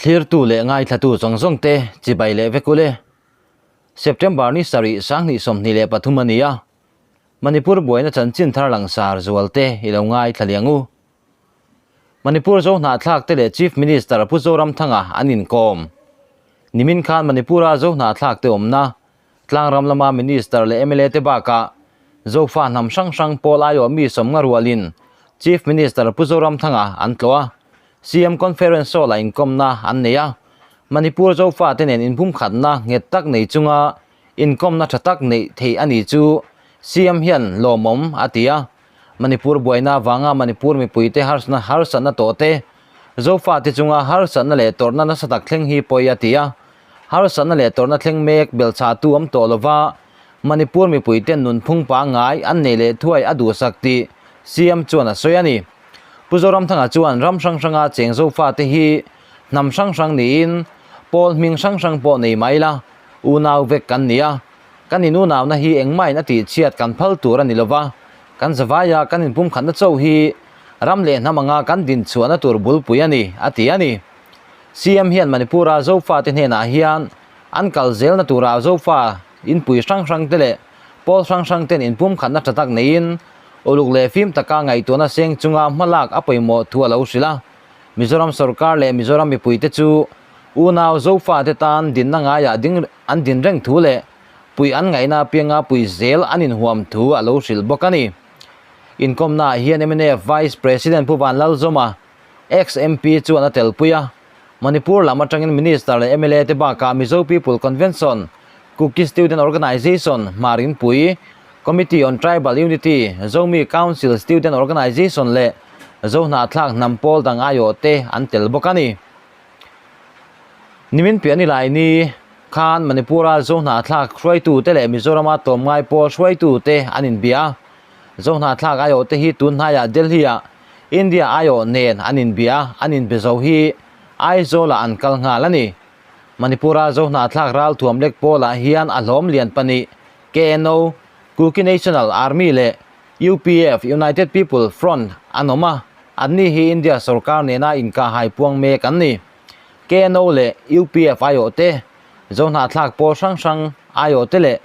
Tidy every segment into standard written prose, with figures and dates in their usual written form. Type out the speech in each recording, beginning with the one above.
Thlirtu leh ngaithlatu zawng zawng te chibai leh vek ule. September ni sarih 2023 a ni a, Manipur buaina chanchin thar langsar zual te i lo ngaithla liang u. Manipur Zohnahthlak te leh Chief Minister Pu Zoramthanga an inkawm. Nimin khan Manipur-a Zohnahthlak te awmna Tlangram lama Minister leh mla te bakah Zofa hnam hrang hrang pawl aiawh mi sawmnga rualin Chief Minister Pu Zoramthanga an tlawh a, CM Conference Hall-ah inkawmna an nei a. Manipur Zofa te nen inpumkhatna nghet tak nei chunga inkawmna tha tak neih theih a ni chu CM hian lawmawm a ti a. Manipur buaina avanga Manipur mipuite harsatna harsatna tawh te, Zofa te chunga harsatna leh tawrhna nasa tak thleng hi pawi a ti a. Harsatna leh tawrhna thleng mek belchhahtu awm tawh lova Manipur mipuiten nunphung pangngai an nei leh thuai a duhsak tih CM chuan a sawi a ni. Pu Zoramthanga chuan ram hrang hranga cheng Zofa te hi hnam hrang hrang niin pawl hming hrang hrang pawh nei mai la, unau vek kan ni a. Kan inunauna hi engmahin a tihchhiat kan phal tur a ni lova, kan zavaia kan inpumkhatna chauh hi ram leh hnam anga kan dinchhuahna tur bulpui a ni, a ti a ni. CM hian Manipur-a Zofate hnenah hian an kal zelna tura Zofa inpui hrang hrangte leh pawl hrang hrangten inpumkhatna tha tak neiin uluk leh fim taka ngaihtuahna seng chunga hmalak a pawimawh thu a lo hrilh a. Mizoram sorkar leh Mizoram mipuite chu unau Zofate tan dinna ngaiah ding an din reng thu leh pui an ngaihna apianga pui zel an inhuam thu a lo hrilh bawk a ni. Inkawmnaah hian mnf Vice President Pu Vanlalzawma, Ex-MP chuan a telpui a, Manipur lam atangin Minister leh mla te bakah Mizo People Convention, Kuki Student Organisation, Hmarinpui, Committee on Tribal Unity, Zomi Council Student Organisation leh Zohnahthlak hnam pawl dang aiawh te an tel bawk a ni. Nimin piah nilai ni khan Manipur-a Zohnahthlak hruaitute leh Mizorama tlawmngai pawl hruaitute an inbia a, Zohnahthlak aiawh te hi tun hnaiah Delhi-ah India aiawh nen an inbia, an inbe zo hi Aizawl-ah an kal nghal a ni. Manipur-a Zohnahthlak ralthuam lek pawlah hian a hlawm lian pahnih, KNO, Kuki National Army leh UPF, United People Front, an awm a, anni hi India sorkar nena inkahhai puang mek an ni. KNO leh UPF aiawh te, Zohnahthlak pawl hrang hrang aiawh te leh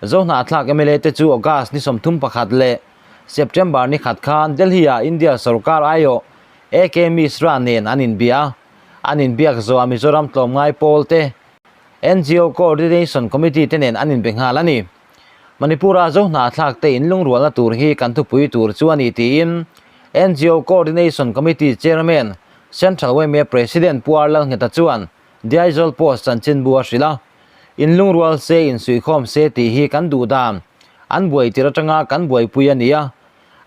Zohnahthlak mla te chu August ni 31 leh September ni khat khan Delhi-ah India sorkar aiawh AK Mishra nen an inbia. An inbiak zawhah Mizoram tlawmngai pawl te, NGO Coordination Committee te nen an inbe nghal a ni. Manipur-a Zohnahthlak te inlungrualna tur hi kan thupui tur chu a ni tiin NGO Coordination Committee Chairman, Central yma President Pu R Lalngheta chuan Diaizawl Post chanchinbu a hrilh a. Inlungrual se, insuihkhawm se tih hi kan duh dan. An buai tir atanga kan buaipui a ni a.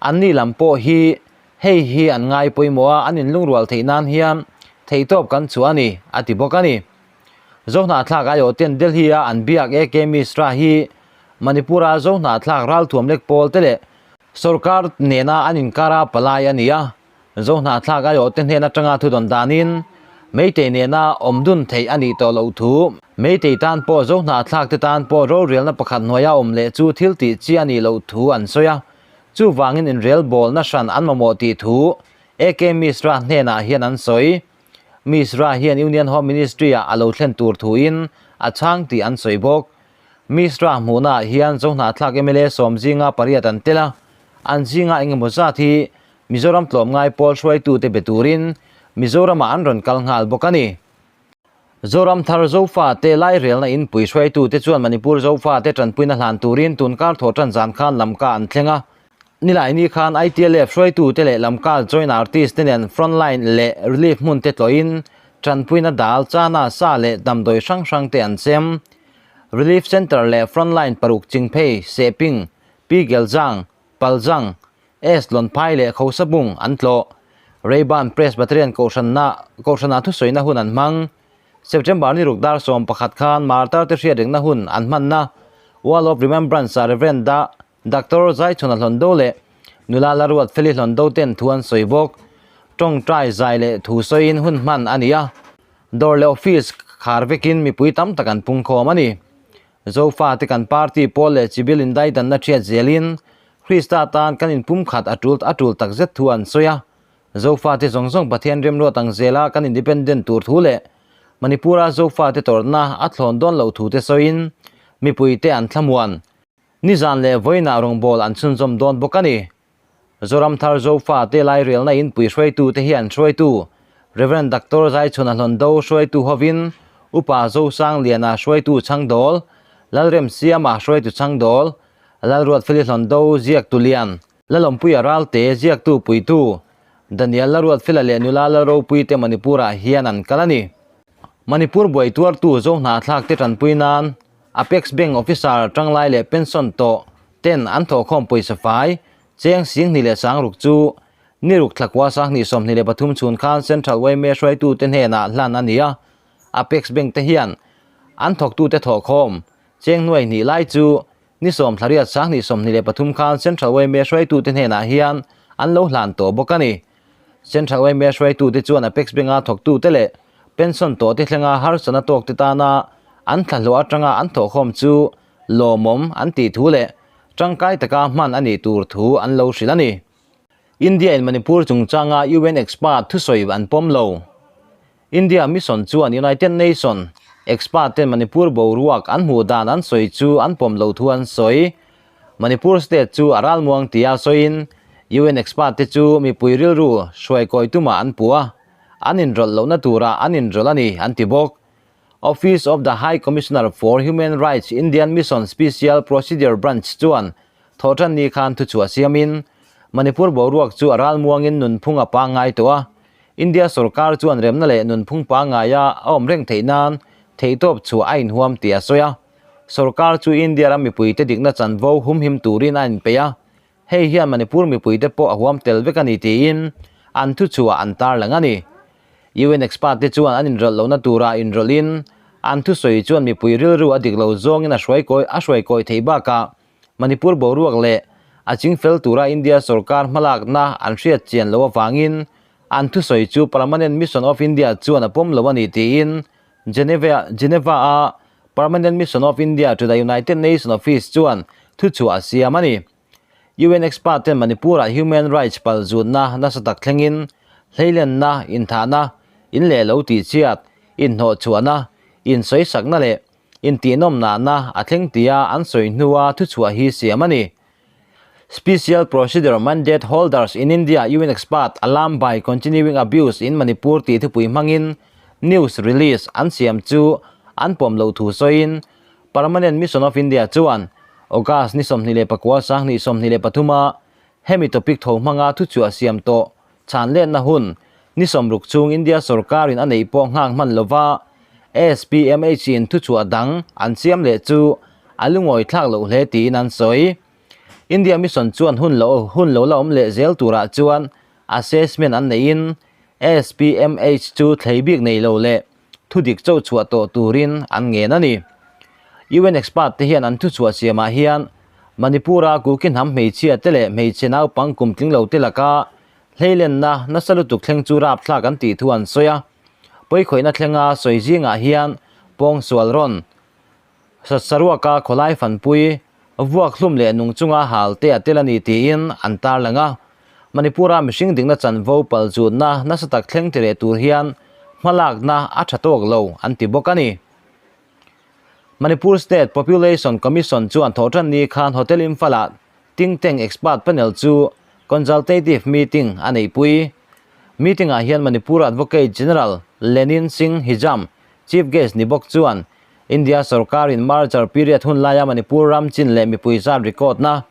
Anni lam pawh hi hei hi an ngai pawimawh a, an inlungrual theih nan hian theihtawp kan chhuah a ni, a ti bawk a ni. Zohnahthlak aiawhten Delhi-a an biak AK Mishra hi Manipur-a Zohnahthlak ralthuam lek pawl te leh sorkar nena an inkara palai a ni a. Zohnahthlak aiawhte hnen atanga thudawn danin Meitei nena awm dun theih a nih tawh loh thu, Meitei tan pawh Zohnahthlak te tan pawh rorelna pakhat hnuaia awm leh chu thil tih chi a nih loh thu an sawi a, chuvangin inrelbawlna hran an mamawh tih thu AK Mishra hnenah hian an sawi. Mishra hian Union Home Ministry-ah a lo thlen tur thuin a chhang tih an sawi bawk. Mishra hmuhnaah hian Zohnahthlak mla sawm zinga pariat an tel a, an zinga engemaw zat hi Mizoram tlawmngai pawl hruaitute be turin Mizoramah an rawn kal nghal bawk a ni. Zoram thar Zofa te lairelna inpui hruaitute chuan Manipur Zofa te tanpuina hlan turin tunkar thawh tan zan khan Lamka an thleng a. Nilaini khan ITLF hruaitute leh Lamka Joint Artist te nen frontline leh relief hmun te tlawhin tanpuina dal, chana, sa leh damdawi hrang hrang te an chem. Relief Centre leh frontline paruk Chingphei, Sehping, Pi Gelzang, Palzang, S. Lawnphai leh Khosabung an tlawh. Ray-Ban Presbyterian Kohhranna Kohhranah thusawina hun an hmang. September ni ruk dar 11 khan Martar te hriatrengna hun an hmanna Wall of Remembrance ah Rev. Da Doctor Zaichhuna Hlawndo leh Nula Laruat Feli Hlawndo ten thu an sawi bawk. Tawngtai zai leh thu sawiin hun hman a ni a. Dawr leh office khar vekin mipui tam tak an pungkhawm a ni. Zofa te kan party pawl leh chibil indaidanna thiat zelin Krista tan kan inpumkhat a tul a tul takzet thu an sawi a. Zofa te zawng zawng Pathian remruat ang zela kan independent tur thu leh Manipur-a Zofate tawrhna a thlawn dawn loh thute sawiin mipuite an thlamuan. Nizan leh vawiinah rawngbâwl an chhunzawm dawn bawk a ni. Zoramthar Zofate lairelna inpui hruaitute hi an hruaitu Rev. Doctor Zaichhuna Hlawndo hruaitu hovin Upa Zosangliana hruaitu Chhangdawl, Lalremsiama hruaitu Chhangdawl, Lalruatfeli Hlawndo ziaktu lian, Lalawmpuia Ralte ziaktu puitu, Daniel Laruatfela leh nula Lalropuite Manipur-ah hian an kal a ni. Manipur buai tuartu Zohnahthlak te tanpui nan Apex Bank officer tanglai leh pension tawh ten an thawhkhawm pawisa fai cheng singhnih leh sangruk chu ni ruk thlakua sanghnih 23 chhun khan Central yma hruaitute hnenah hlan a ni a. Apex Bank te hian an thawktute thawhkhawm cheng nuai hnih lai chu Ni 18 2023 khan Central yma hruaitute hnenah hian an lo hlan tawh bawk a ni. Central yma hruaitute chuan Apex Bank-a thawktute leh pension tawhte thlenga harsatna tawkte tana an thlahlawh atanga an thawhkhawm chu lawmawm an tih thu leh tangkai taka hman a nih tur thu an lo hrilh a ni. India-in Manipur chungchanga UN expert thusawi an pawm lo. India mission chuan United Nation expert ten Manipur boruak an hmuh dan an sawi chu an pawm loh thu an sawi. Manipur state chu a ralmuang tia sawiin UN expert te chu mipui rilru hruaikawi tumah an puh a, an inrawlh lohna turah an inrawlh a ni an ti bawk. Office of the High Commissioner for Human Rights Indian Mission Special Procedure Branch chuan thawhtan ni khan thuchhuah siamin Manipur boruak chu a ralmuangin nunphung a pangngai tawh a, India sorkar chuan remna leh nunphung pangngaia a awm reng theih nan theihtawp chhuah a inhuam tih a sawi a. Sorkar chu India ram mipuite dikna chanvo humhim turin a inpeih a, hei hian Manipur mipuite pawh a huam tel vek a ni tiin an thuchhuah an tarlang a ni. UN expert te chuan an inrawlh lohna tura inrawlhin an thusawi chuan mipui rilru a dik lo zawngin a hruaikawi a hruaikawi theih bakah Manipur boruak leh a chingfel tura India sorkar hmalakna an hriat chian loh avangin an thusawi chu Permanent Mission of India chuan a pawm lo a ni tiin Geneva Geneva-a Permanent Mission of India to the United Nations Office chuan thuchhuah a siam a ni. UN expert ten Manipur-ah human rights palzutna nasa tak thlengin hleilenna, inthahna, in leh lo tihchhiat, inhnawhchhuahna, insawisakna leh Intihnawmnahna a thleng tia an sawi hnua thuchhuah hi siam a ni. Special Procedure Mandate Holders in India UN Expert Alarmed by Continuing Abuse in Manipur tih thupui hmangin news release an siam chu an pawm loh thu sawiin Permanent Mission of India chuan August ni 29 2023 a hemi topic tho hmanga thuchhuah siam tawh Chhanletna hun ni 60 chhung India sorkarin a neih pawh nghak hman lova SPMH-in thuchhuah dang an siam leh chu a lungawi thlak loh hle tiin an sawi. India Mission chuan hun lo hun lo la awm leh zel turah chuan assessment an neihin SPMH chu thlei bik nei lo leh thudik cho chhuah tawh turin an ngen a ni. UN expert te hian an thuchhuah siamah hian Manipur-a Kuki hnam hmeichhia te leh hmeichhe naupang kum tling lo te laka hleilenna nasa lutuk thleng chu rapthlak an tih thu an sawi a. Pawikhawihna thlenga sawi zingah hian pawngsual rawn Saruaka khawlai fanpui, vuak hlum leh nung chunga hal te a tel a ni tiin an tarlang a. Manipur-a mihring dikna chanvo palzutna nasa tak thleng ti leh tur hian hmalakna a tha tawk lo an ti bawk a ni. Manipur State Population Commission chuan thawhtan ni khan Hotel Imphal-ah Think Tank Expert Panel chu Consultative Meeting a neihpui. Meeting-ah hian Manipur Advocate General Lenin Singh Hijam, Chief Guest ni bawk chuan India sorkarin merger period hun laia Manipur ram chin leh mipui zat record-na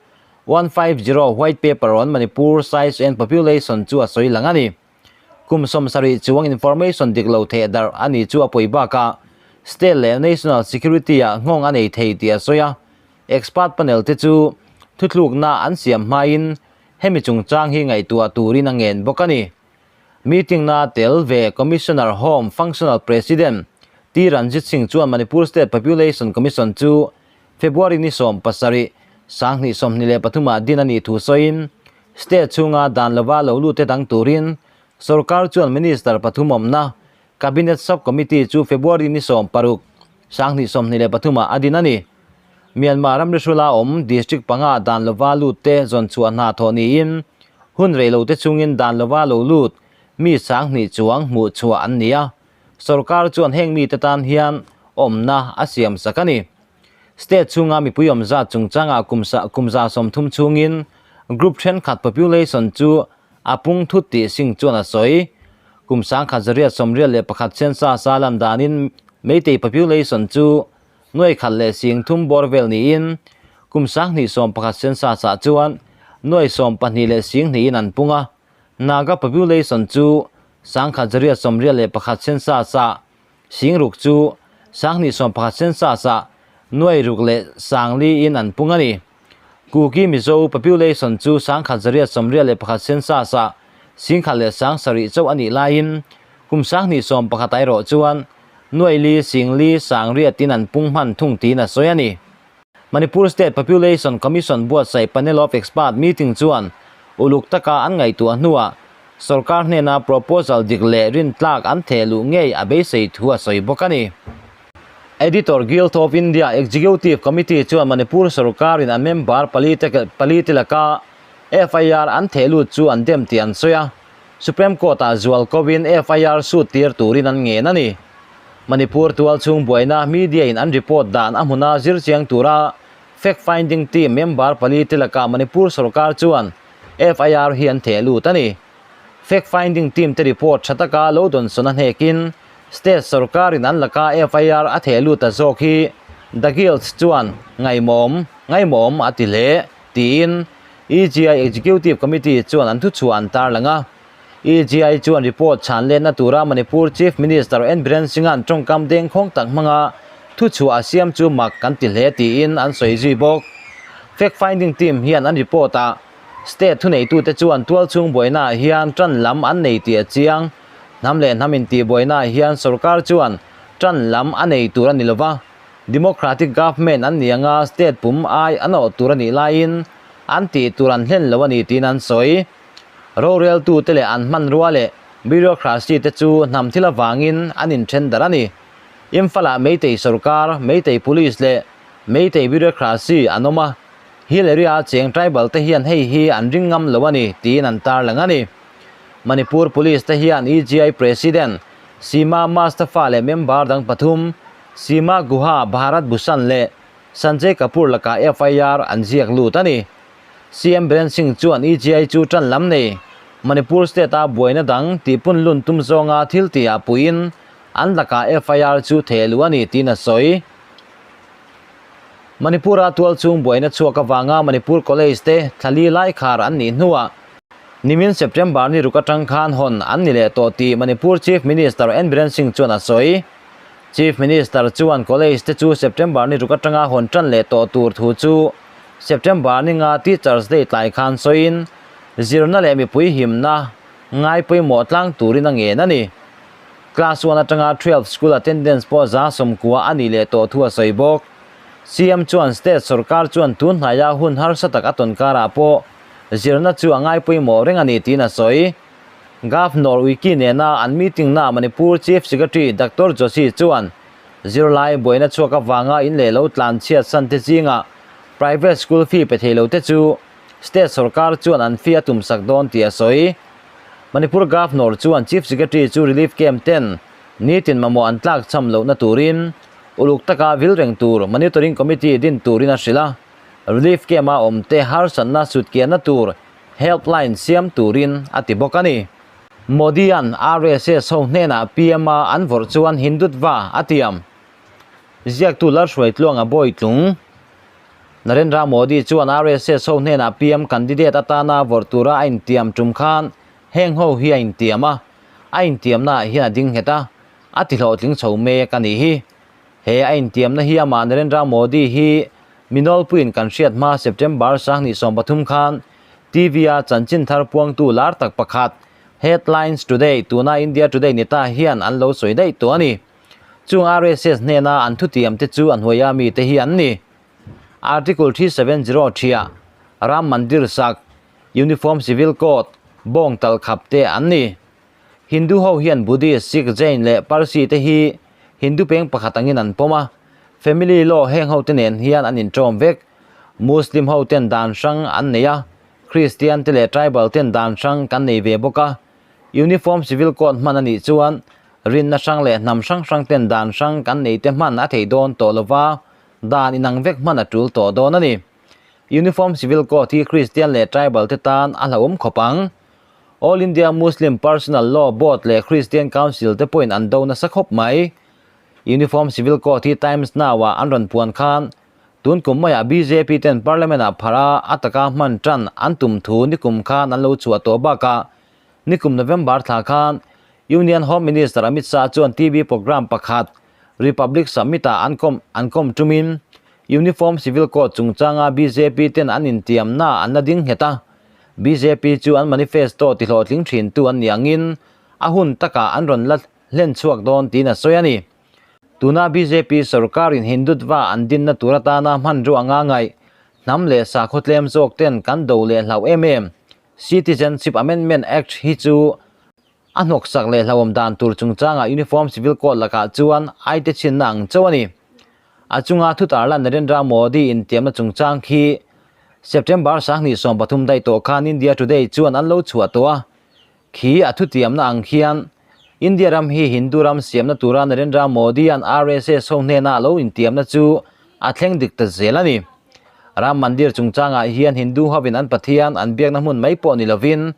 150 White Paper on Manipur Size and Population chu a sawi lang a ni. Kum 70 chuang information dik lo theh darh a ni chu a pawi bakah state leh national security-ah nghawng a nei thei tih a sawi a. Expert panel te chu thuthlukna an siam hmain hemi chungchang hi ngaihtuah turin a ngen bawk a ni. Meeting na tel ve Commissioner Home Functional President T Ranjit Singh chuan Manipur State Population Commission chu February ni 17, 2023 ah din a nih thu sawiin state chhunga dan lova lo lut te dang turin sorkar chuan Minister pathum awmna Cabinet Sub-Committee chu February ni 16, 2023 ah a din a ni. Myanmar ramri hrula awm district panga dan lova lut te zawn chhuah hna thawh niin hun rei lo te chungin dan lova lo lut mi 2000 chuang hmuh chhuah an ni a. Sorkar chuan heng mite tan hian awmna a siam sak a ni. State chhunga mipui awm zat chungchangah kum kum 30 chhungin group thenkhat population chu a pung thut tih Singh chuan a sawi. Kum 1981 census a lan danin Meitei population chu 1,030 bawr vel niin kum 2011 census ah chuan 22,002 in an pung a. Naga population chu 1981 census ah 6,000 chu 2011 census ah 6,004 in an pung a ni. Kuki Mizo population chu 1981 census ah 1,007 chauh a nih laiin kum 2011 ah erawh chuan 4,4,8 in an pung hman thung tiin a sawi a ni. Manipur State Population Commission buatsaih Panel of Expert meeting chuan uluk taka an ngaihtuah hnuah sorkar hnena proposal dik leh rintlak an theh luh ngei a beisei thu a sawi bawk a ni. Editor Guild of India Executive Committee chuan Manipur sorkarin a member pali te pali te laka FIR an theh lut chu an dem tih an sawi a, Supreme Court-ah zual kovin FIR suit tir turin an ngen a ni. Manipur tual chhung buaina media in an report dan a hmuna zir chiang tura fact finding team member pali te lakah Manipur sorkar chuan FIR hi an theh lut a ni. Fact finding team te report tha taka lo dawnsawn a hnekin state sorkar in an laka FIR a theh lut ta zawk hi The Guild chuan ngaihmawm ngaihmawm a ti hle tiin EGI Executive Committee chuan an thuchhuah an tarlang a. EGI chuan report chhan letna tura Manipur Chief Minister N Biren Singh-a'n tawngkam dengkhawng tak hmanga thuchhuah a siam chu mak kan ti hle tiin an sawi zui bawk. Fact finding team hian an report ah state thuneitute chuan tualchhung buainaah hian tan lam an nei tih a chiang. Hnam leh hnam intihbuainaah hian sorkar chuan tan lam a nei tur a ni lova, Democratic government an ni anga state pum ai an awh tur a nih laiin an tih tur an hlen lo a ni tiin an sawi. Roreltute leh an hmanrua leh bureaucracy te chu hnam thil avangin an inthen darh a ni. Imphal-ah Meitei sorkar, Meitei police leh Meitei bureaucracy an awm a, hill area-a cheng tribal te hian hei hi an ring ngam lo a ni tiin an tarlang a ni. Manipur police te hian EGI President Seema Mustafa leh member dang pathum Seema Guha, Bharat Bhushan leh Sanjay Kapoor lakah FIR an ziak lut a ni. CM Biren Singh chuan EGI chu tan lam nei Manipur state-a buaina dang tihpun lun tum zawnga thil tihah puiin an lakah FIR chu theh luh a ni tiin a sawi. Manipur-a tual chung buaina chhuak avanga Manipur College te thlali lai khar an nih hnuah nimin September ni ruk atang khan hawn an ni leh tawh tih Manipur Chief Minister N Biren Singh chuan a sawi. Chief Minister chuan College te chu September ni ruk atanga hawn tan leh tawh tur thu chu September ni nga Teachers Day tlai khan sawiin zirna leh mipui himna ngai pawimawh tlang turin a ngen a ni. Class one atanga 12 school attendance pawh 90% a nih leh tawh thu a sawi bawk. CM chuan state sorkar chuan tun hnaia hun harsa tak a tawn karah pawh zirna chu a ngai pawimawh reng a ni tiin a sawi. Governor Uikey nena an meeting na Manipur Chief Secretary Doctor Joshi chuan Zirlai buaina chhuak avanga in leh lo tlan chhiat san te zingah private school fee pe thei lo te chu state sorkar chuan an fee a tum sak dawn tih a sawi. Manipur Governor chuan Chief Secretary chu relief camp ten nitin mamawh an tlak cham lohna turin uluk taka vil reng tur monitoring committee din turin a hrilh a, relief camp a awm te harsatna sutkiahna tur helpline siam turin a ti bawk a ni. Modi-a'n RSS ho hnenah PM-a an vawrh chuan Hindutva a tiam. Ziaktu Lalhruaitluanga Bawitlung, Narendra Modi chuan RSS ho hnenah PM candidate atana vawrh tura a intiam tum khan heng ho hi a intiam a, a intiamnaah hian a ding nghet a, a ti hlawhtling chho mek a nih hi. He a intiamna hi amah Narendra Modi hi mi nawlpuiin kan hriat hma September 2013 khan TV-a chanchin thar puangtu lar tak pakhat Headlines Today tuna India Today ni ta hian an lo sawi daih tawh a ni. Chung RSS hnena an thutiam te chu a hnuaia mite hi an ni. Article 370 thiah Ram Mandir sak, Uniform Civil Code, bawng tal khap te an ni. Hindu ho hian Buddhist, Sikh, Jain leh Parsi te hi Hindu peng pakhat angin an pawm a, family law heng ho te nen hian an inṭawm vek. Muslim ho ten dan hrang an nei a, Christian te leh tribal ten dan hrang kan nei ve bawk a. Uniform Civil Code hman a nih chuan Rinna hrang leh hnam hrang hrang ten dan hrang kan nei te hman a thei dawn tawh lova, dan inang vek hman a tul tawh dawn a ni. Uniform Civil Code hi Kristian leh Tribal te tan a hlauhawm khawp ang. All India Muslim Personal Law Board leh Christian Council te pawhin an do nasa khawp mai. Uniform Civil Code hi Times Now-ah an rawn puan khan tun kum maiah bjp ten Parliament-ah pharh a, a taka hman tan an tum thu nikum khan an lo chhuah tawh bakah nikum November thla khan Union Home Minister Amit Shah chuan TV programme pakhat Republic Summit-ah an kawm an kawm tumin Uniform Civil Code chungchanga bjp ten an intiamna an la ding nghet a, bjp chu an manifesto tihlawhtling thintu an nih angin a hun takah an rawn la hlen chhuak dawn tiin a sawi a ni. Tuna bjp sorkarin Hindutva an dinna tur atana hmanrua anga ngaih hnam leh sakhaw tlem zawk ten kan do leh hlauh em em Citizenship Amendment Act hi chu a hnawksak leh hlauhawm dan tur chungchangah Uniform Civil Code lakah chuan aite chhinna ang chauh a ni. A chunga thutarlan Narendra Modi intiamna chungchang khi September 2013 daih tawh khan India Today chuan an lo chhuah tawh a. Khi a thutiamna ang khian India ram hi Hindu ram siamna tura Narendra Modi-a'n RSS ho hnena a lo intiamna chu a thleng dik ta zel a ni. Ram Mandir chungchangah hian Hindu hovin an Pathian an biakna hmun mai pawh ni lovin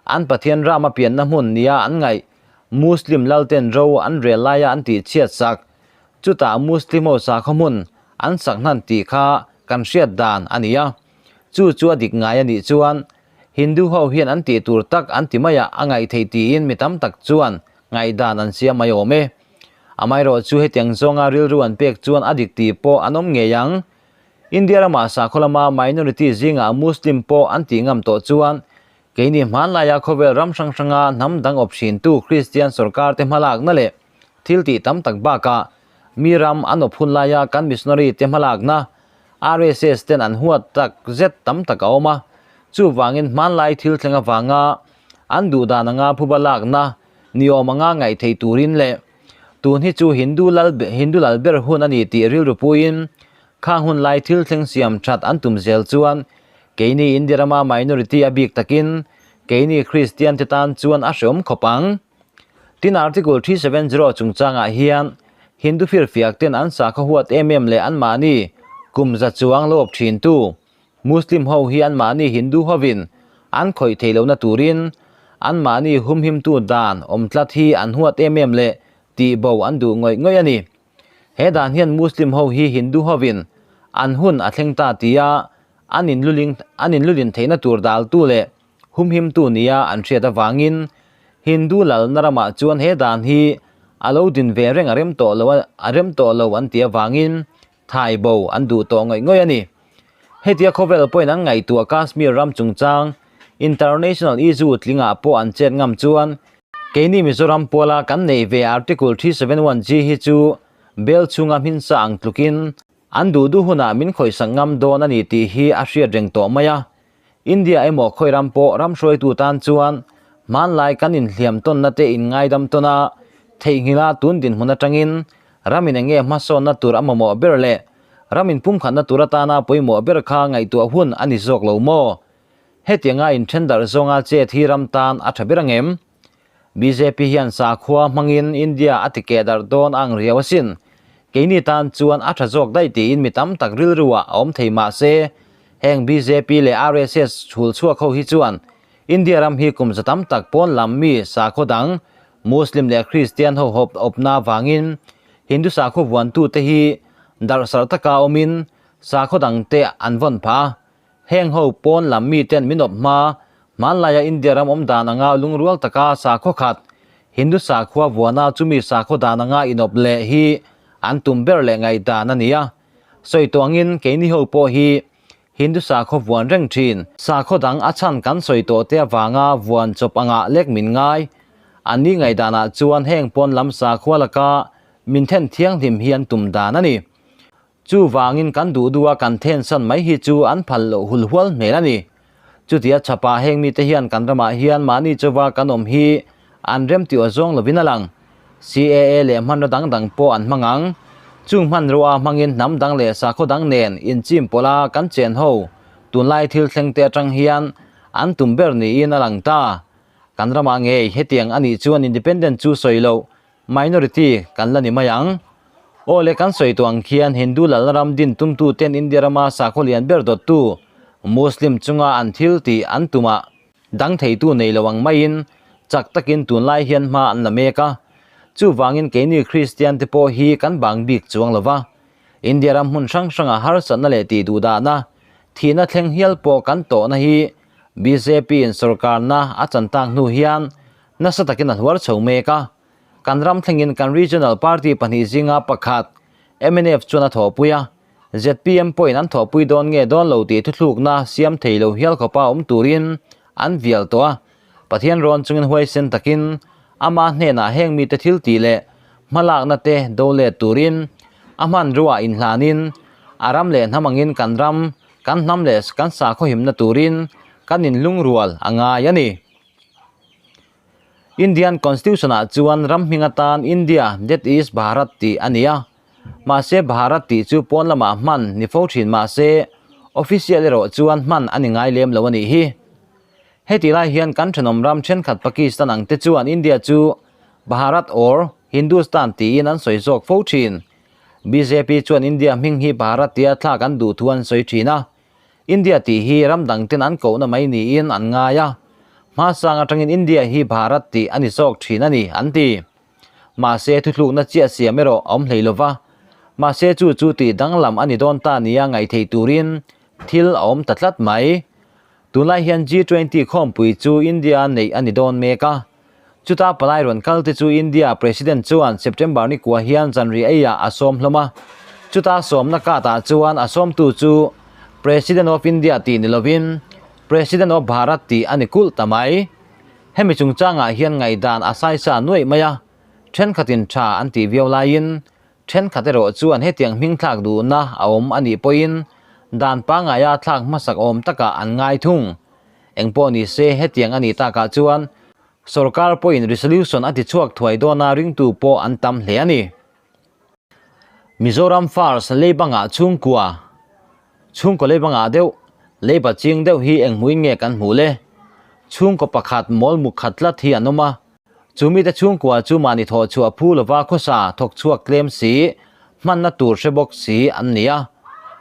an Pathian Rama pianna hmun nia an ngaih Muslim lalten ro an rel laia an tihchhiat sak chutah Muslim ho sakhaw hmun an sak hnan tih kha kan hriat dan a ni a. Chu chu a dik ngai a nih chuan Hindu ho hian an tih tur tak an ti maiah a ngaih theih tiin mi tam tak chuan ngaihdan an siam mai awm e. Amaherawh chu hetiang zawnga rilru an pek chuan a dik tih pawh an awm ngei ang. India ramah sakhaw lama minority zingah Muslim pawh an tih ngam tawh chuan keini hmanlaia khawvel ram hrang hranga hnam dang awp thintu Kristian sorkar te hmalakna leh thil tih tam tak bakah mi ram an awp hun laia kan missionary te hmalakna RSS ten an huat tak zet tam tak a awm a, chuvangin hmanlai thil thleng avanga an duh dan anga phuba lakna ni awm anga ngaih theih turin leh tun hi chu Hindu lal Hindu lal ber hun a ni tih rilru puiin khang hun lai thil thleng siam that an tum zel chuan keini India rama minority a bik takin keini Kristian te tan chuan a hreawm khawp ang. Tin Article 370 chungchangah hian Hindu firfiak ten an sakhaw huat em em leh anmahni kum za chuang lo awp thintu Muslim ho hi anmahni Hindu hovin an khawih theih lohna turin anmahni humhimtu dan awm tlat hi an huat em em leh tihbo an duh ngawih ngawih a ni. He dan hian Muslim ho hi Hindu hovin an hun a thleng ta tia an inluling an inlulin theihna tur daltu leh Humhimtu nia an hriat avangin Hindu lalna ramah chuan he dan hi a lo din ve reng a rem tawh lo a rem tawh lo an tih avangin thai bo an duh tawh ngawih ngawih a ni. Hetia khawvel pawhin an ngaihtuah Kashmir ram chungchang International issue tlingah pawh an chet ngam chuan keini Mizoram puala kan neih ve Article 371G hi chu bel chhunga hminsa ang tlukin an duh duh hunah min khawihsak ngam dawn a ni tih hi a hriat reng tawh mai a. India emaw khawi ram pawh ram hruaitu tan chuan hmanlai kan inhliam tawnna te inngaidam tawn a, theihnghilh a tun dinhmun atangin ram in enge hmasawnna tur a mamawh ber leh ram inpumkhatna tur atana pawimawh ber kha ngaihtuah hun a ni zawk lo maw? Hetianga inthen darh zawnga chet hi ram tan a tha ber angem? Bjp hian sakhua hmangin India a ti keh darh dawn a ang riau asin. Keini tan chuan a tha zawk daih tiin mi tam tak rilruah a awm thei mahse, heng bjp leh RSS chhul chhuak ho hi chuan India ram hi kum za tam tak pawn lam mi sakhaw dang Muslim leh Christian ho hawp awpna vangin Hindu sakhaw vuantute hi darhsarh taka awmin sakhaw dangte an vawn phah a. Heng ho pawn lam miten min awp hma, hmanlaia India ram awm dan anga lungrual taka sakhaw khat, Hindu sakhua vuana chumi sakhaw dan anga inawp leh hi an tum ber leh ngaihdan a ni a. Sawi tawh angin keini ho pawh hi Hindu sakhaw vuan reng thin. Sakhaw dang a chhan kan sawi tawh te avanga vuan chawp angah lek min ngai. An ni ngaihdanah chuan heng pawn lam sakhua laka min then thianghlim hi an tum dan a ni. Chuvangin kan duh duha kan thensan mai hi chu an phal loh hul hual hmel a ni. Chutia chhapah heng mite hian kan ramah hian mahni chauva kan awm hi an rem tih aw zawng lovin a lang. CAA leh hmanraw dang dang pawh an hmang ang. Chung hmanrua hmangin hnam dang leh sakhaw dang nen inchim pawlha kan chen ho tunlai thil thleng te atang hian an tum ber niin a lang ta. Kan ramah ngei hetiang a nih chuan independent chu sawi loh. Minority kan la ni mai ang. Aw le kan sawi tawh ang khian Hindu lalna ram din tumtu ten India rama sakhaw lian ber dawttu Muslim chunga an thil tih an tumah dang theitu nei lo ang maiin chak takin tunlai hian hma an la mek a. Chuvangin keini Kristian te pawh hi kan bang bik chuang lo va. India ram hmun hrang hranga harsatna leh tih duhdahna, thihna thleng hial pawh kan tawhna hi bjp in sorkarna a chan tak hnu hian nasa takin a hluar chho mek a. Kan ram thlengin kan regional party pahnih zinga pakhat mnf chuan a thawhpui a, zpm pawhin an thawhpui dawn nge dawn lo tih thuthlukna siam thei lo hial khawpa awm turin an vial tawh a. Pathian rawn chungin huaisen takin ama hnenah heng mite thil tih leh hmalakna te do let turin a hmanruaah inhlanin a ram leh hnam angin kan ram, kan hnam leh kan sakhaw himna turin kan inlungrual a ngai a ni. Indian Constitution ah chuan ram hming atan India, that is Bharat tih a ni a. Mahse Bharat tih chu pawn lamah hman ni fo thin mahse official erawh chuan hman a ni ngai lem lo a nih hi. Heti lai hian kan thenawm ram thenkhat Pakistan ang te chuan India chu Bharat or Hindustan tiin an sawi zawk fo thin. Bjp chuan India hming hi Bharat tia thlak an duh thu an sawi thin a. India tih hi ram dang ten an kohna mai niin an ngai a, hmasang atangin India hi Bharat tih a ni zawk thin a ni, an ti. Mahse, thuthlukna chiah siam erawh a awm hlei lo va, mahse chu chu tih danglam a ni dawn ta nia ngaihtheih turin thil a awm ta tlat mai. Tunlai hian G20 khawmpui chu India neih a ni dawn mek a. Chuta palai rawn kal te chu India President chuan September ni kua hian zanri eiah a sawm hlawm a. Chuta sawmna katah chuan a sawmtu chu President of India tih ni lovin President of Bharat tih a ni kulh ta mai. Hemi chungchangah hian ngaihdan a saisa nuaih mai a, thenkhatin tha an tih viau laiin Thenkhat erawh chuan hetiang hming thlak duhna a awm a nih pawhin dan pangaia thlak hmasak awm takah an ngai thung. Engpawh ni se hetiang a nih takah chuan sorkar pawhin resolution a tichhuak thuai dawna ringtu pawh an tam hle a ni. Mizoram First leibangah chhungkua, chhungkaw leibangah deuh, leiba ching deuh hi eng hmuin nge kan hmuh le? Chhungkaw pakhat mawl muk khat tlat hi an awm a. Chu mite chhungkua chu mahni thawh chhuah phu lova khawsa thawk chhuak tlem si, hmanna tur hre bawk si an ni a.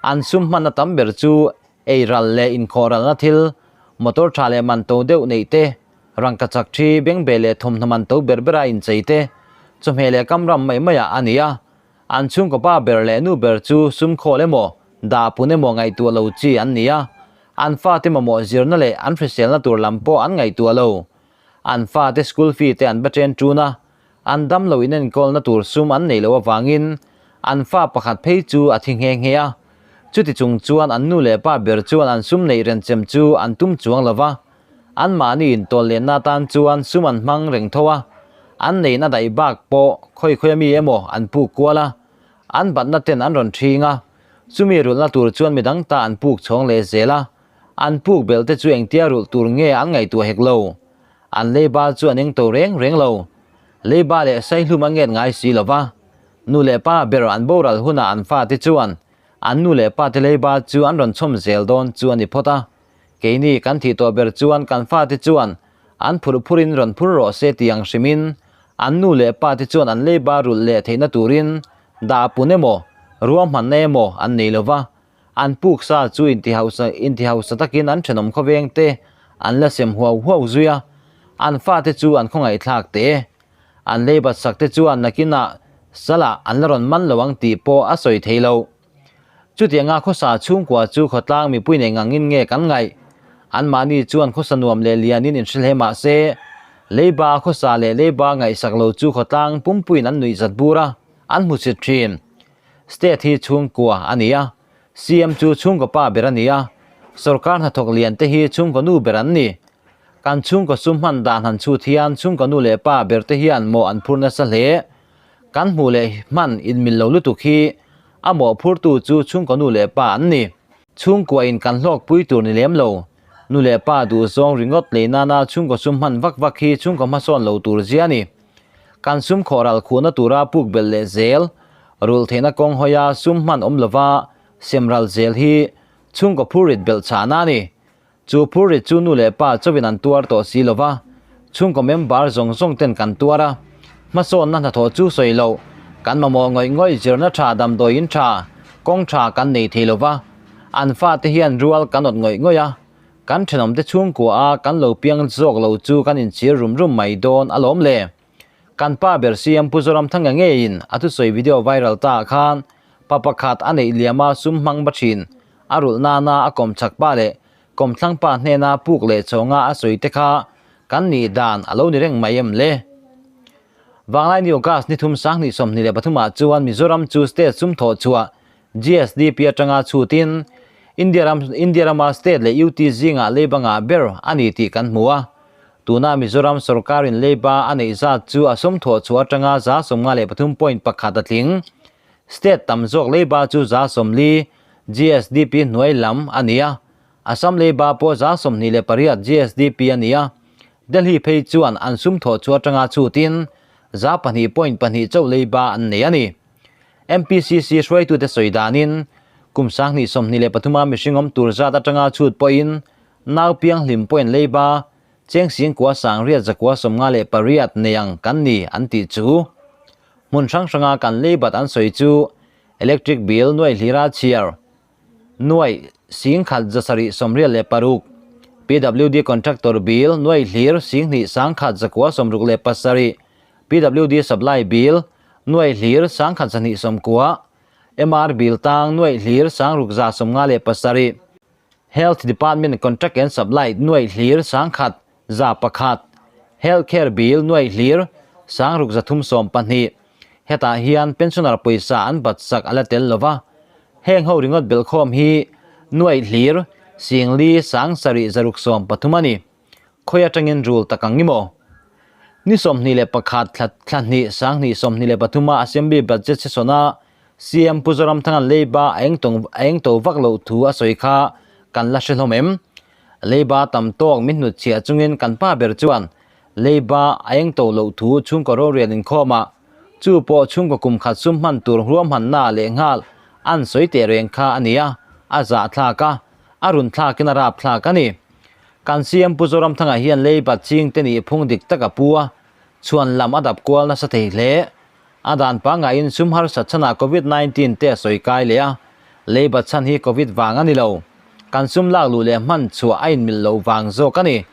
An sum hmanna tam ber chu ei ral leh inkhawh ralna thil, motor tha leh man to deuh neih te, rangkachak thi, bengbeh leh thawmhnaw man to ber bera inchei te, chawhmeh leh kamram mai maiah a ni a. An chhungkaw pa ber leh nu ber chu sum khawl emaw, dah pun emaw ngaihtuah lo chi an ni a. An fate mamawh zirna leh an hriselna tur lam pawh an ngaihtuah lo. An fate school fee te an va chen ṭun a, an damlo inenkawlna tur sum an neih loh avangin an fa pakhat phei chu a thi nghe nghe a. Chuti chung chuan an nu leh pa ber chuan an sum neih renchem chu an tum chuang lo va, anmahni intuallenna atan chuan sum an hmang reng tho a, an neihna daih bak pawh khawi khawi ami emaw an puk kual a, an batna ten an rawn ṭhing a, chumi rulhna tur chuan midang ta an puk chhawng leh zel a. An puk belh te chu engtia rulh tur nge an ngaihtuah hek lo. An leiba chu an engto reng reng lo. Leiba leh saihlum a nget ngai si lo va. Nu leh pa ber an boral hunah an fate chuan an nu leh pate leiba chu an rawn chhawm zel dawn chu a ni phawt a. Keini kan thih tawh ber chuan kan fate chuan an phurh phurin rawn phur rawh se tih ang hrimin an nu leh pate chuan an leiba rulh leh theihna turin dah pun emaw ruahmanna emaw an nei lo va. An puk sa chu intihausa intihausa takin an thenawm khawveng te an la sem huau huau zui a, an fate chu an khawngaihthlak teh e. An leibat sak te chuan nakinah salah an la rawn man lo ang tih pawh a sawi thei lo. Chutianga khawsa chhungkua chu khawtlang mipui nei ngangin nge kan ngaih? Anmahni chuan khawsa nuam leh lianin inhre hle mah se, leiba khawsa leh leiba ngaihsak lo chu khawtlang pumpuiin an nuihzat bur a, an hmusit thin. State hi chhungkua a ni a, CM chu chhungkaw pa ber a ni a, sorkar hnathawk lian te hi chhungkaw nu ber an ni. Kan chhungkaw sum hman dan han chhut hian chhungkaw nu leh pa ber te hian mawh an phur nasa hle. Kan hmuh leh hman inmil lo lutuk hi a mawhphurtu chu chhungkaw nu leh pa an ni. Chhungkua in kan hlawkpui tur ni lem lo. Nu leh pa duhzawng ringawt lei nana chhungkaw sum hman vak vak hi chhungkaw hmasawn lo tur zia a ni. Kan sum khawh ral khuhna tura puk belh leh zel, rulh theihna kawng hawia sum hman awm lova sem ral zel hi chhungkaw phurrit belh chhahna a ni. Chu phurrit chu nu leh pa chauhin an tuar tawh si lova, chhungkaw member zawng zawng ten kan tuar a. Hmasawnna hnathawh chu sawi loh, kan mamawh ngawih ngawih zirna tha damdawiin tha, kawng tha kan nei thei lova, an fate hian rual kan awt ngawih ngawih a, kan thenawmte chhungkua a kan lo piang zawk lo chu kan inchhir rum rum mai dawn alawm le. Kan pa ber CM Pu Zoramthanga ngeiin a thusawi video viral ta ah khan pa pakhat a neih liama sum hmang ba thin a rulh nana a kawmchak pa leh kawmthlang pa hnena puk leh chawnga a sawi te kha kan nih dan a lo ni reng mai em le? Vanglaini August ni thum 2024 ah chuan Mizoram chu state sum thawh chhuah GSDP atanga chhutin India ram India rama state leh UT zingah leiba ngah ber a ni tih kan hmu a. Tuna Mizoram sorkarin leiba a neih zat chu a sum thawh chhuah atanga 53.1 a tling. State tam zawk leiba chu 40 GSDP hnuai lam a ni a, Assam leiba pawh 28 GSDP a ni a, Delhi phei chuan an sum thawh chhuah atanga chhutin 2.2 chauh leiba an nei a ni. MPCC hruaitute sawi danin kum 2023 a mihring awm tur zat atanga chhut pawhin Nau piang hlim pawhin leiba cheng singkua sangriat zakua 58 nei ang kan ni an tih chu. Hmun hrang hranga kan leibat an sawi chu electric bill nuai hlira chhiar nuai singkhat 786, PWD contractor bill nuai hlir singhnih sangkhat 167, PWD supply bill nuai hlir sangkhat 290, MR bill tang nuai hlir sangruk 57, Health Department Contract and Supply nuaih hlir 1101, Health Care Bill nuaih hlir 6312. Hetah hian pensioner pawisa an bat sak a la tel lo va, heng ho ringawt belhkhawm hi nuaih hlir 4 7 613 a ni. Khawi atangin rul tak ang i maw? Ni 21 thla thla hnih 2023 a Assembly Budget session a CM Pu Zoramthanga'n leiba a eng tawng a eng to vak loh thu a sawi kha kan la hre hlawm em? Leiba tam tawk min hnut chhiah chungin kan pa ber chuan leiba a eng to loh thu chhungkaw rorial inkhawm ah chu pawh chhungkaw kum khat sum hman tur hruamhanna lehnghal an sawi teh reng kha a ni a, a zahthlak a, a run thlakin a rapthlak a ni. Kan CM Pu Zoramthanga hian leiba ching te nih phung dik tak a pu a, chhuan lam a dap kual nasa thei hle. A dan pangaiin sum harsat chhanah Covid 19 te a sawi kai leh a, leiba chhan hi Covid vang a ni lo. Kan sum lak luh leh hman chhuah a inmilh loh vang zawk a ni.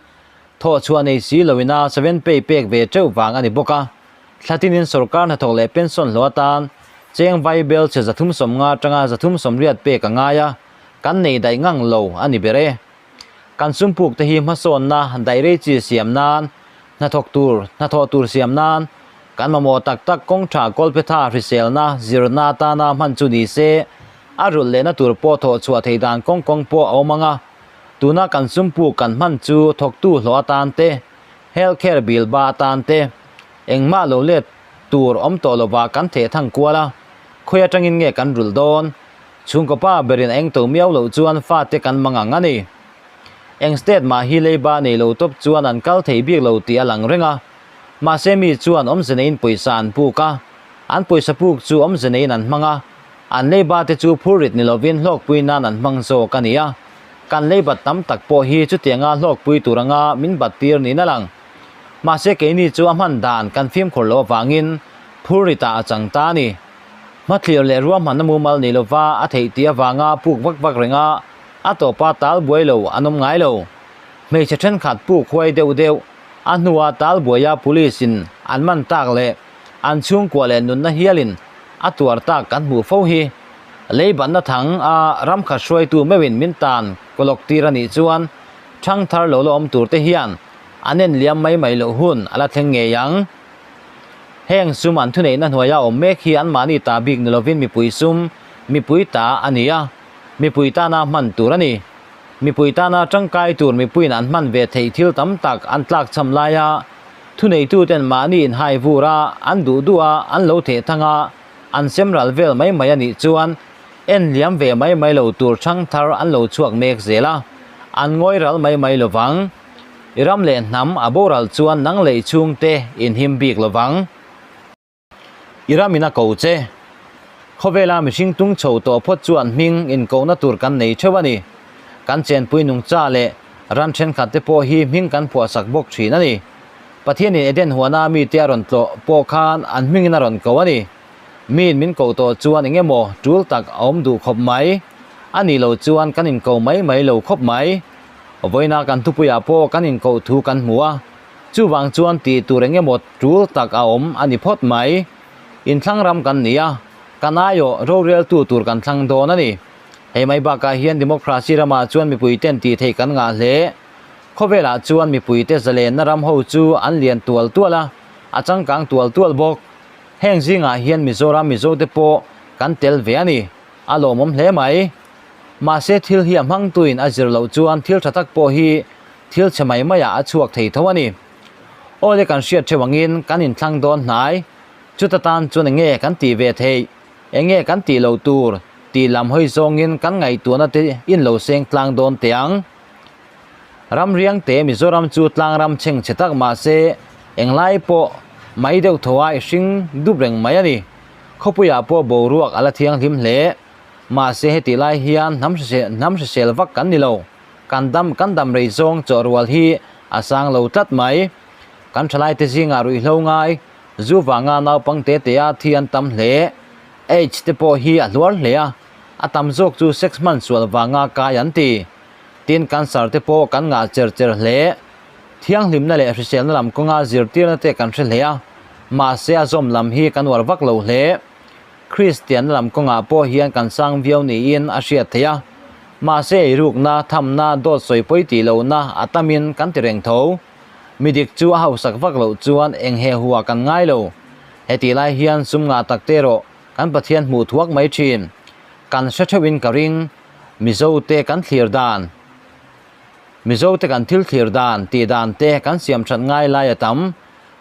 Thawh chhuah nei si loin a seven pay pek ve teuh vang a ni bawk a. Thlatinin sorkar hnathawk leh pension hlawh atan cheng vai bel chhe 350 atanga 380 pek a ngai a, kan nei daih ngang lo a ni ber e. Kan sum puk te hi hmasawnna daih rei chi siam nan, hnathawk tur, hnathawh tur siam nan, kan mamawh tak tak kawng tha kawlphetha hriselna, zirna atana hman chu ni se, a rulh lehna tur pawh thawh chhuah theih dan kawng kawng pawh a awm ang a. Tuna kan sum puk kan hman chu thawktu hlawh atan te, health care bill ba atan te, engmah lo let tur awm tawh lovah kan theh thang kual a, khawi atangin nge kan rulh dawn? Chhungkaw pa berin a eng to miau loh chuan fate kan mang ang a ni. Eng state mah hi leiba nei lo tawp chuan an kal thei bik lo tih a lang reng a. Mahse mi chuan awmze neiin pawisa an puk a, an pawisa puk chu awmze neiin an hmang a, an leiba te chu phurrit ni lovin hlawkpui nan an hmang zawk a ni a. Kan leibat tam tak pawh hi chutianga hlawkpui tur anga min bat tir niin a lang. Mahse keini chu a hman dan kan fimkhur loh avangin phurritah a chang ta a ni. Hmathlir leh ruahmanna mumal nei lova a theih tih avanga puk vak vak reng a, a tawpa tal buai lo an awm ngai lo. Hmeichhe thenkhat puk huai deuh deuh, a hnua tal buaia police in an man tak leh an chhungkua leh nunna hialin a tuar tak kan hmuh fo hi. Leibanna thang a ramkhat hruaitu meuhin min tan kawlawk tir a nih chuan thangthar lo la awm tur te hian an en liam mai mai loh hun a la thleng ngei ang. Heng sum an thuneihna hnuaia awm mek hi anmahni ta bik ni lovin mipui sum, mipui ta a ni a, mipui tana hman tur a ni. Mipui tana tangkai tur mipuiin an hman ve theih thil tam tak an tlakchham laia thuneituten mahni inhai vur a, an duh duh a, an lo theh thang a, an sem ral vel mai mai a nih chuan en liam ve mai mai lo tur thangthar an lo chhuak mek zel a, an ngawi ral mai mai lovang. I ram leh hnam a boral chuan nang leh i chhungte inhim bik lovang. I ram in a ko che. Khawvela mihring tung chho tawh phawt chuan hming inkona tur kan nei theuh a ni. Kan chenpui nungcha leh ran thenkhat te pawh hi hming kan phuahsak bawk thin a ni. Pathianin Eden huana mite a rawn tlawh pawh khan an hmingin a rawn ko a ni. Miin min koh tawh chuan eng emaw tul tak a awm duh khawp mai. A nih loh chuan kan inko mai mai lo khawp mai. Vawiina kan thupuiah pawh kan inkoh thu kan hmu a, chuvang chuan tih tur eng emaw tul tak a awm a ni phawt mai. Inthlang ram kan ni a, kan aiawh roreltu tur kan thlang dawn a ni. Hei mai bakah hian democracy ramah chuan mipuiten tih theih kan ngah hle. Khawvelah chuan mipuite zalenna ram ho chu an lian tual tual a, a changkang tual tual bawk. Heng zingah hian Mizoram Mizote pawh kan tel ve a ni, a lawmawm hle mai. Mahse thil hi a hmangtuin a zir loh chuan thil tha tak pawh hi thil chhe mai maiah a chhuak thei tho a ni. Awle kan hriat theuh angin kan inthlang dawn hnai, chuta tan chuan enge kan tih ve theih, enge kan tih loh tur tih lam hawi zawngin kan ngaihtuahna te in lo seng tlang dawn teh ang. Ram riang te Mizoram chu tlang ram chheng chhe tak mahse englai pawh mai deuh tho a i hring dup reng mai a ni. Khawpuiah pawh boruak a la thianghlim hle. Mahse hetih lai hian hnam hrisel hnam hrisel vak kan ni lo. Kan dam kan dam rei zawng chawh rual hi a sang lo tlat mai. Kan thalaite zingah ruihhlo ngai, zu vanga naupang te te a thi an tam hle. Aids te pawh hi a hluar hle a, a tam zawk chu sex hman sual vanga kai an ti. Tin cancer te pawh kan ngah cher cher hle. Thianghlimna leh hriselna lam kawnga zirtirna te kan hre hle a, mahse a zawm lam hi kan uar vak lo hle. Kristianna lam kawngah pawh hian kan sang viau niin a hriat theih a, mahse eirukna, thamna, dawt sawi pawi tih lohna a tamin kan ti reng tho. Mi dik chu a hausak vak loh chuan eng he hua kan ngai lo. Hetih lai hian sum ngah tak te erawh kan Pathian hmuh thuak mai thin. Kan hre theuhin ka ring, Mizote kan thlir dan, Mizote kan thil thlir dan tih dan te kan siam that ngai lai a tam,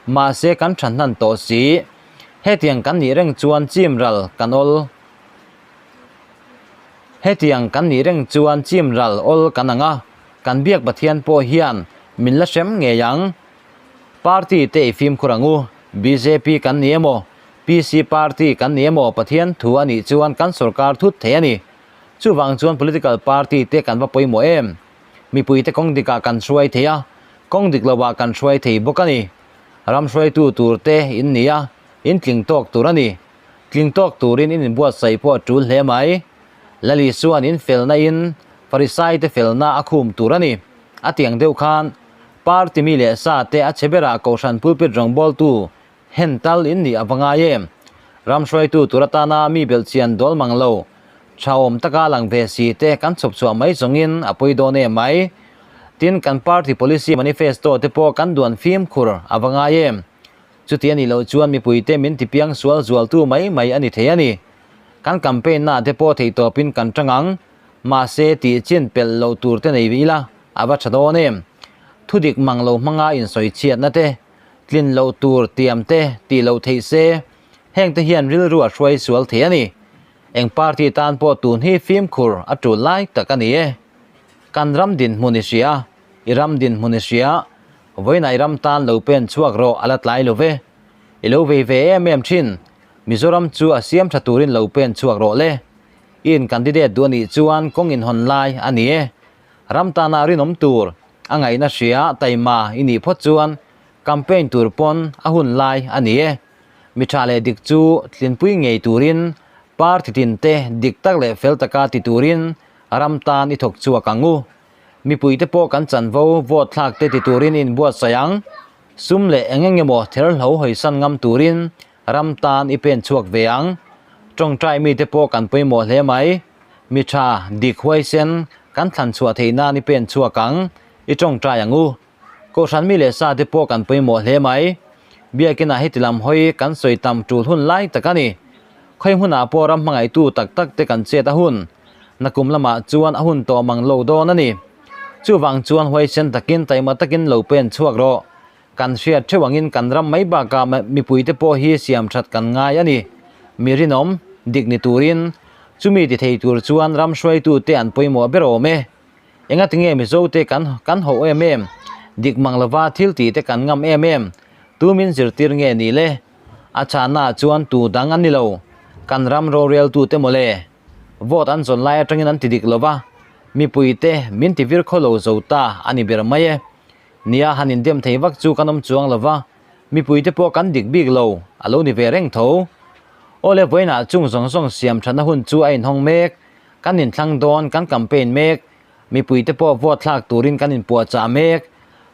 mahse kan tha hnan tawh si. Hetiang kan nih reng chuan chim ral kan awl Hetiang kan nih reng chuan chim ral awl kan ang a, kan biak Pathian pawh hian min la hrem ngei ang. Party te i fimkhur ang u, bjp kan ni emaw, PC party kan ni emaw Pathian thu a nih chuan kan sorkar thut thei a ni. Chuvang chuan political party te kan va pawimawh em? Mipuite kawng dikah kan hruai thei a, kawng dik lovah kan hruai thei bawk a ni. Ram hruaitu tur te in ni a, in tling tawk tur a ni. Tling tawk turin in inbuatsaih pawh a tul hle mai. Lali chuan in felna in Farisai te felna a khum tur a ni. A tiang deuh khan party mi leh sa te a chhe berah Kohhran pulpit rawngbawltu hen tal in nih a va ngai em? Ram hruaitu tur atana mi belhchian dawl mang lo, tha awm taka lang ve si te kan chhawp chhuah mai zawngin a pawi dawn em mai. Tin, kan party policy manifesto te pawh kan duan fimkhur a va ngai em? Chuti a nih loh chuan mipuite min tipiang sual zualtu mai mai a ni thei a ni. Kan campaign na te pawh theihtawpin kan tang ang, mahse tih chin pelh loh tur te nei ila a va tha dawn em? Thudik mang lo hmanga insawichhiatna te, tlin loh tur tiam te tih loh theih se, heng te hian rilru a hruai sual thei a ni. Eng party tan pawh tun hi fimkhur a tul lai tak a ni e. Kan ram dinhmun i hria, i ram dinhmun i hria, vawiinah i ram tan lo pen chhuak rawh a la tlai lo ve. I lo vei ve em em thin, Mizoram chu a siam tha turin lo pen chhuak rawh le. I in candidate duh a nih chuan kawng inhawn lai a ni e. Ram tana rinawm tur a ngaihna hria taima i nih phawt chuan campaign tur pawn a hun lai a ni e. Mi tha leh dik chu tlinpui ngei turin party tin te dik tak leh fel taka ti turin ram tan i thawk chhuak ang u. Mipuite pawh kan chanvo vote thlak te ti turin i inbuatsaih ang. Sum leh eng eng emaw therhlo hawisan ngam turin ram tan i pen chhuak ve ang. Tawngtai mite pawh kan pawimawh hle mai. Mi tha, dik huaisen kan thlan chhuah theih nan i pen chhuak ang, i tawngtai ang u. Kohhran mi leh sa te pawh kan pawimawh hle mai. Biakinah heti lam hawi kan sawi tam tul hun lai tak a ni. Khawi hmunah pawh ram hmangaihtu tak tak te kan chet a hun. Nakum lamah chuan a hun tawh mang lo dawn a ni. Chuvang chuan huaisen takin taima takin lo pen chhuak rawh. Kan hriat theuh angin kan ram mai bakah mipuite pawh hi siam that kan ngai a ni. Mi rinawm, dik ni turin, chumi ti thei tur chuan ram hruaitute an pawimawh ber awm e. Engatinge Mizote kan kan hauh em em? Dik mang lova thil tih te kan ngam em em? Tu min zirtir nge ni le? A chhannaah chuan tu dang an ni lo. Kan ram roreltute mawle. Vote an zawn lai atangin an ti dik lova, mipuite min ti vir khaw lo zo ta a ni ber mai e. Nia han indem thei vak chu kan awm chuang lo va, mipuite pawh kan dik bik lo, a lo ni ve reng tho. Awle vawiinah chung zawng zawng siam thatna hun chu a inhawng mek, kan inthlang dawn, kan campaign mek, mipuite pawh vote thlak turin kan inpuahchah mek.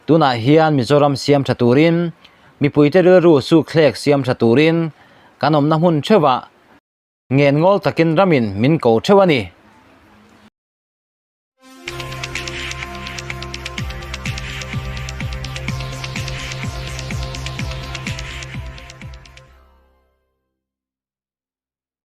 Tunah hian Mizoram siam tha turin, mipuite rilru sukthlek siam tha turin kan awmna hmun theuhah ngen ngawl takin ramin min ko theuh a ni.